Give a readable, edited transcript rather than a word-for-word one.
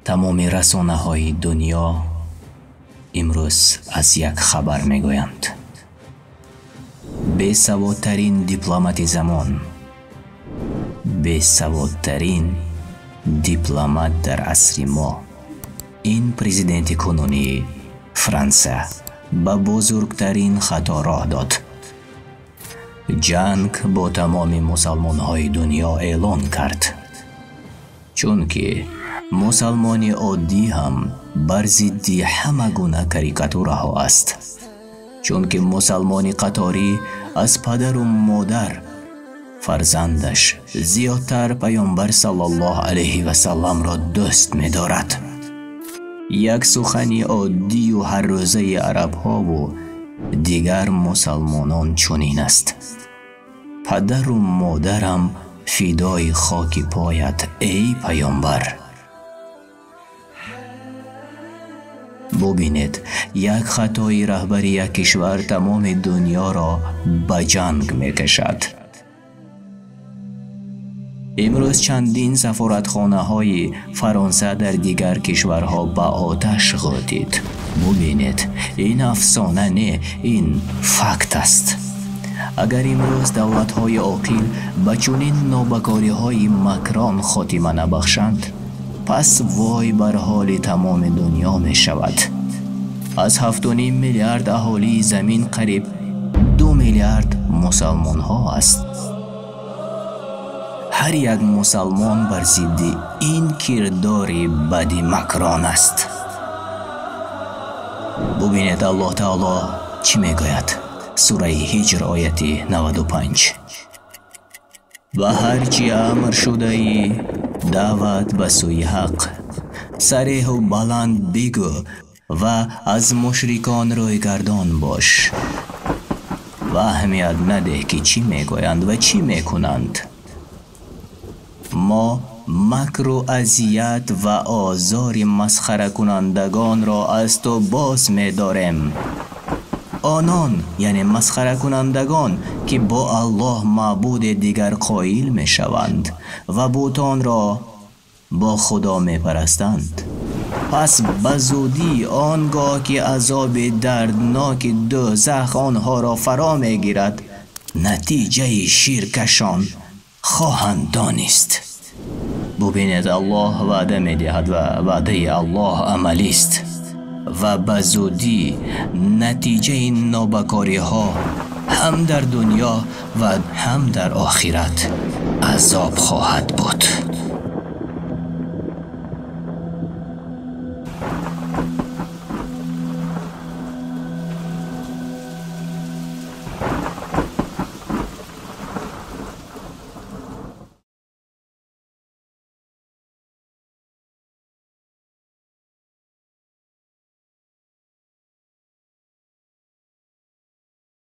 Тамоми расонаҳои дунё имрӯз аз як хабар мегӯянд. Бесаводтарин дипломати замон, бесаводтарин дипломат дар асри мо, ин президенти кунунии Фаронса ба бузургтарин хато роҳ дод. Ҷанг бо тамоми мусалмонҳои дунё эълон кард. Чунки мусалмони оддӣ ҳам бар зидди ҳама гуна карикатураҳо аст. Чунки мусалмони қаторӣ аз падару модар фарзандаш зиёдтар Паёмбар саллаллоҳу алайҳи васалламро дӯст медорад. Як сухани оддию ҳаррӯзаи арабҳову дигар мусалмонон чунин аст: падару модарам фидои хоки поят, эй Паёмбар. Бубинед, як хатои раҳбари як кишвар тамоми дунёро ба ҷанг мекашад. Имрӯз чандин сафоратхонаҳои Фаронса дар дигар кишварҳо ба оташ ғӯтид. Бубинед, ин афсона не, ин факт аст. Агар имрӯз давлатҳои оқил ба чунин нобакориҳои Макрон хотима набахшанд, пас вой бар ҳоли тамоми дунё мешавад. Аз 7,5 миллиард аҳолии замин қариб 2 миллиард мусалмонҳо аст. Ҳар як мусалмон бар зидди ин кирдори бади Макрон аст. Бубинед, Аллоҳ Таоло чӣ мегӯяд? Сураи Ҳиҷр, ояти 95. Ба ҳар чӣ амр шудаӣ даъват ба сӯи ҳақ, сареҳу баланд бигӯ ва аз мушрикон рӯйгардон бош. Ва аҳамият надеҳ, ки чӣ мегӯянд ва чӣ мекунанд. Мо макру азият ва озори масхаракунандагонро аз ту боз медорем. Онон, яъне масхаракунандагон, ки бо Аллоҳ маъбуди дигар қоил мешаванд ва бутонро бо Худо мепарастанд, пас ба зудӣ он гоҳ ки азоби дардноки дӯзах онҳоро фаро мегирад, натиҷаи ширкашон хоҳанд донист. Бубинед, Аллоҳ ваъда медиҳад ва ваъдаи Аллоҳ амалист ва ба зудӣ натиҷаи нобакориҳо ҳам дар дунё ва ҳам дар охират азоб хоҳад буд.